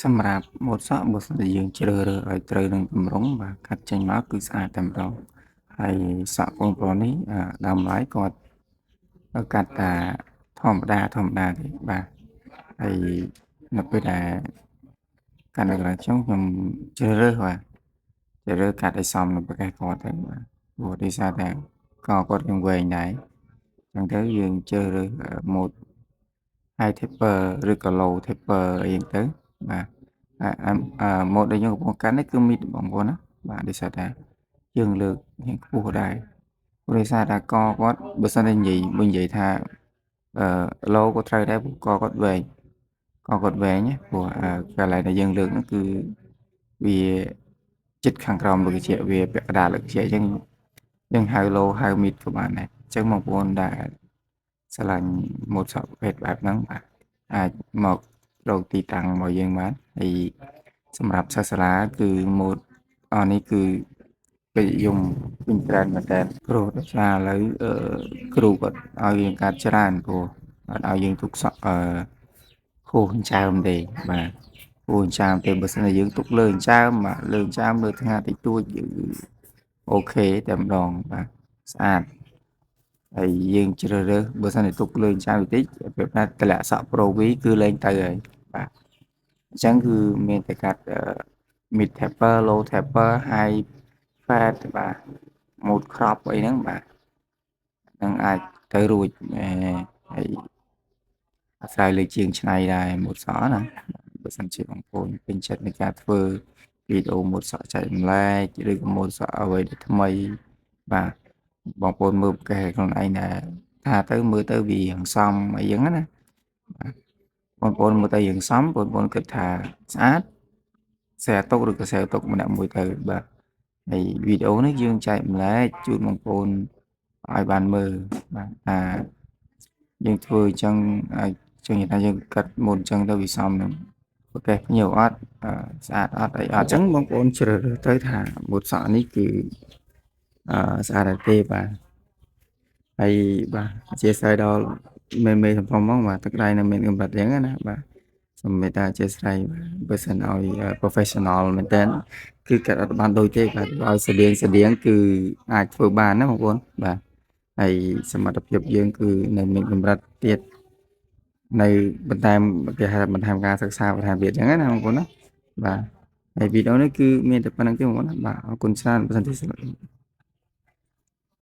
សម្រាប់ម៉ូតសក់បើសិនជាយើងជ្រើសរើសឲ្យត្រូវនឹងទម្រង់បាទកាត់ចេញមកគឺស្អាតតែម្ដងហើយសក់កូនប្រុសនេះដើមឡើយគាត់កាត់តាធម្មតាធម្មតាទេបាទហើយនៅពេលដែលកាត់នៅកន្លែងខ្ញុំខ្ញុំជ្រើសរើសបាទជ្រើសរើសកាត់ឲ្យសមនឹងប្រកេះគាត់ទៅបាទព្រោះដោយសារតែកគាត់ยังវែងដែរអញ្ចឹងទៅយើងជ្រើសរើសម៉ូត high taper ឬក៏ low taper អីចឹងទៅបាទអាម៉ូតដែលយើងកំពុងកាន់នេះគឺ mid បងប្អូនណាបាទដោយសារតែយើងលើករៀងខ្ពស់ដែរព្រោះដោយសារតែកគាត់បើសិនតែនិយាយបើនិយាយថាអឺ low ក៏ត្រូវដែរព្រោះកគាត់វែងកគាត់វែងណាព្រោះកន្លែងដែលយើងលើកនោះគឺវាចិត្តខាងក្រោមលើកជាវាពាក់កណ្ដាលលើកជាអញ្ចឹងយើងហៅ low ហៅ mid ក៏បានដែរអញ្ចឹងបងប្អូនដែលស្រឡាញ់ម៉ូតសក់ប្រភេទបែបហ្នឹងបាទអាចមករកទីតាំងរបស់យើងបានហើយសម្រាប់សិស្សសាលាគឺម៉ូតអនេះគឺពេញនិយមពេញ trend មែនតើព្រោះដោយសារឥឡូវគ្រូគាត់ឲ្យយើងកាត់ច្រើនព្រោះអត់ឲ្យយើងទុកសក់អឺហួសចិញ្ចើមទេបាទហួសចិញ្ចើមទេបើសិនជាយើងទុកលើចិញ្ចើមបាទលើចិញ្ចើមលើថ្ងាសតិចតួច OK តែម្ដងបាទស្អាតហើយយើងជ្រើសរើសបើសិនជាទុកលើចិញ្ចើមបន្តិចប្រៀបថាតម្លាក់សក់ Pro V គឺលែងទៅហើយបាទអញ្ចឹងគឺមានតែកាត់ mid taper, low taper, high fade បាទ mode crop អីហ្នឹងបាទនឹងអាចទៅរួចហើយអាស្រ័យលើជាងឆ្នៃដែរម៉ូតសក់ណាបើសិនជាបងប្អូនពេញចិត្តនៃការធ្វើវីដេអូម៉ូតសក់ចែករំលែកឬក៏ម៉ូតសក់អ្វីដែលថ្មីបាទបងប្អូនមើលប្រកេះខ្លួនឯងដែរថាទៅមើលទៅវារៀងសមអីចឹងណាបាទបងប្អូនមើលទៅរៀងសមបងប្អូនគិតថាស្អាត share ទុកឬក៏ share ទុកម្នាក់មួយទៅបាទហើយវីដេអូនេះយើងចែករំលែកជូនបងប្អូនឲ្យបានមើលបាទថាយើងធ្វើអញ្ចឹងអាចចឹងនិយាយថាយើងកាត់មុនអញ្ចឹងទៅវាសមនឹងប្រកេះភ្ញៀវអត់ស្អាតអត់អីអត់អញ្ចឹងបងប្អូនជ្រើសរើសទៅថាម៉ូតសក់នេះគឺអឺស្អាតទេបាទហើយបាទអធ្យាស្រ័យដល់មេមេសំផហ្មងបាទទឹកដៃនៅមានកម្រិតអញ្ចឹងណាបាទសូមមេត្តាអធ្យាស្រ័យបើសិនឲ្យ professional មែនតើគឺកាត់អត់បានដូចទេបាទឲ្យស្តៀងស្តៀងគឺអាចធ្វើបានណាបងប្អូនបាទហើយសមត្ថភាពយើងគឺនៅមានកម្រិតទៀតនៅបន្ថែមគេហៅបន្ថែមការសិក្សាបន្ថែមទៀតអញ្ចឹងណាបងប្អូនណាបាទហើយវីដេអូនេះគឺមានតែប៉ុណ្្នឹងទេបងប្អូនណាបាទអរគុណច្រើនបើសិនជា